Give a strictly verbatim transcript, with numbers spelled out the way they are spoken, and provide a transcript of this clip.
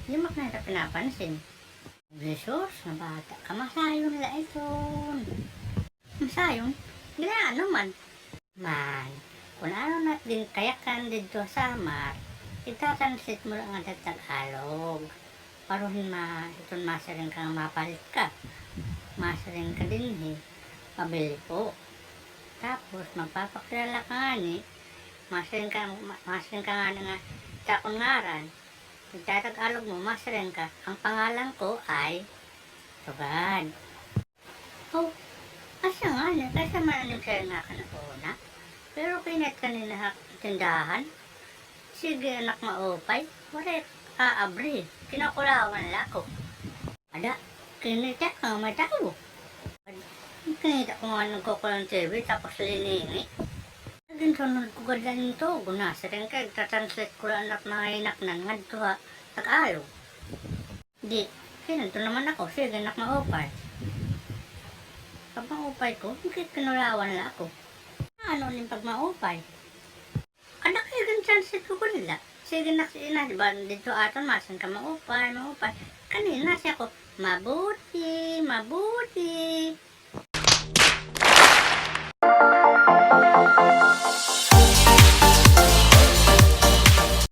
Di mo ak na ito pinapansin. Jesus, nga bata ka, masayon la iton. Masayon? Ginaano man? Man, kun ano na it ginkayakan didto ha Samar, ita-translate mo la ngada ha Tagalog. Para hin ma-, iton masiring ka nga mapalit ka. Masiring ka dinhi, pabili po. Tapos, magpapakilala ka ngani, masiring ka, ma-, masiring ka ngani nga, ita akon ngaran. Igtatagalog mo, masiring ka, ang pangalan ko ay Sugad. Oh, asya ngani, kay asya man an nagsiring ha akon una. Pero kinita kanina ha tindahan. Sige, anak, maupay. Waray aabri. Kinakulawan la ako. Ada, kinita ka nga may tawo. Kinita ko nga nagkukulang T V, tapos liningi. Ginsunod ko gad la an tugon, nasiring ka, igta-translate ko la an mga hinaknan ngadto ha Tagalog. Di, kinadto naman ako, sige, anak, maupay. Pag maupay ko, kinulawan la ako. Ano nim pag maupay? Anak, igan translate ko kanila. Sige, anak, sige na, di ba, didto aton, masiring ka maupay, maupay. Kanina siya ko, mabuti, mabuti.